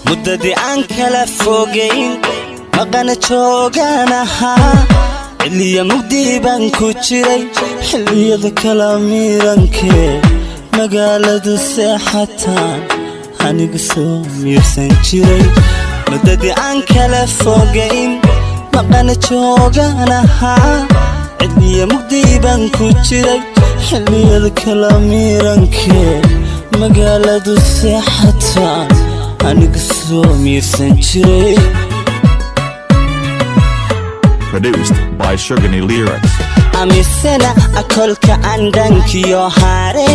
Muddadii aan kala fogayn, maqana joogaan ahaa, xilliya mugdi baan ku jiray, xilliyada kala miirankee magaaladu seexataan anigu soo miirsan jiray. Muddadii aan kala fogayn, maqana joogaan ahaa, xilliya mugdi baan ku jiray, xilliyada kala miirankee magaaladu seexataan anigu soo miirsan jiray. Produced by Sugani Lyrics. Amisena akolka andhankiyo haare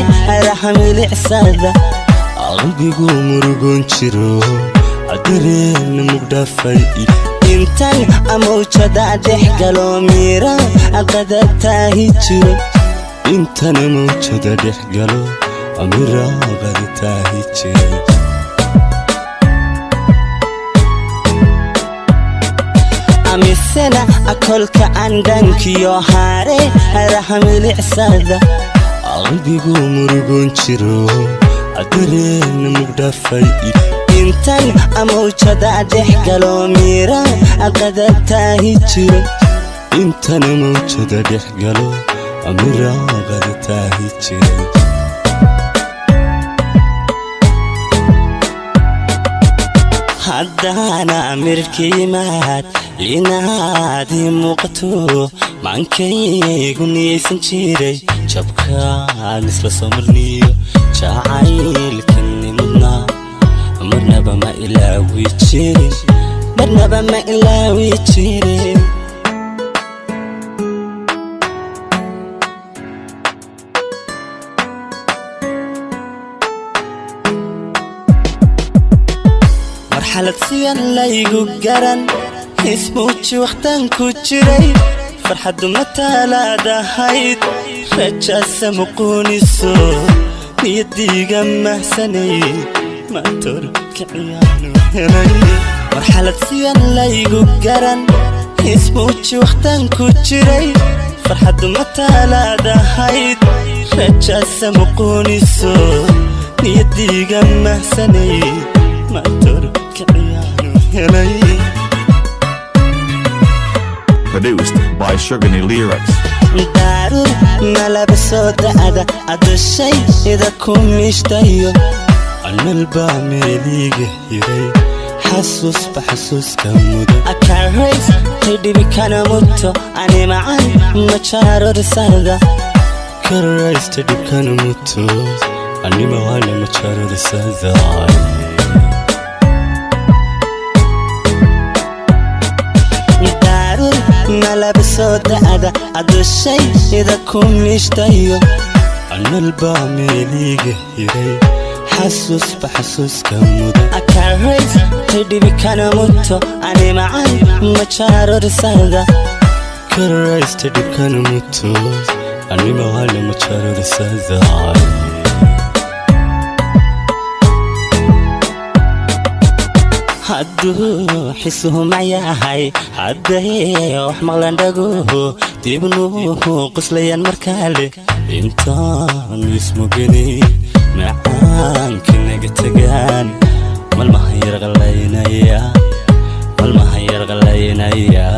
raha milicsada, qalbigu murugon jiro, dareen mugdhafay, intan amawjada dhex galo miira qada taahi jiray, intan mawjada dhex galo mira qada taahi jiray. Amisena akolka andhankiyo haare raha milicsada, qalbigu murugon jiro, dareen mugdhafay, intan amawjada dhex galo miira qada taahi jiray, intan mawjada dhex galo mira qada taahi jiray. Haddaana mirkiimaad inaad ii muuqato, maankaygu niyaysan jiray, jabkaan isla soo marniyo jacaylkani mudnaa marnaba ma ilaawi jirin, marnaba ma ilaawi jirin. Marxalad siyan laygu garan, ismuuji wakhtaan ku jiray, farxaddu mataalaadahayd, rajaasa muquuniso niyadiiga mahsanay, matorkiciyaanu helay. Marxalad siyan laygu garan, ismuuji wakhtaan ku jiray, farxaddu mataalaadahayd, rajaasa muquuniso niyadiiga mahsanay, matorkiciyaanu helay. Produced by Sugani Lyrics. Daarur malaba soo da'da adashayda ku miishtayo, analbaa meeliiga hiray, xasuusba xasuuska mudo, akarays tidhibi kana muto, ani macan majarorsada, karaysta dhibkana muto, ani macana majarorsada. Daarur malaba soo da'da adashayda ku miishtayo, analbaa meeliiga hiray, xasuusba xasuuska mudo, akarays tidhibi kana muto, ani macan majarorsada, karaysta dhibkana muto, ani macana majarorsada. Hadduu xisuhu mayahay, hadday wax maqlan dhaguhu, dibnuhu qoslayaan markaale, intaan ismugani macaanka naga tagaan, malmahan yarqalaynaya, malmahan yarqalaynaya.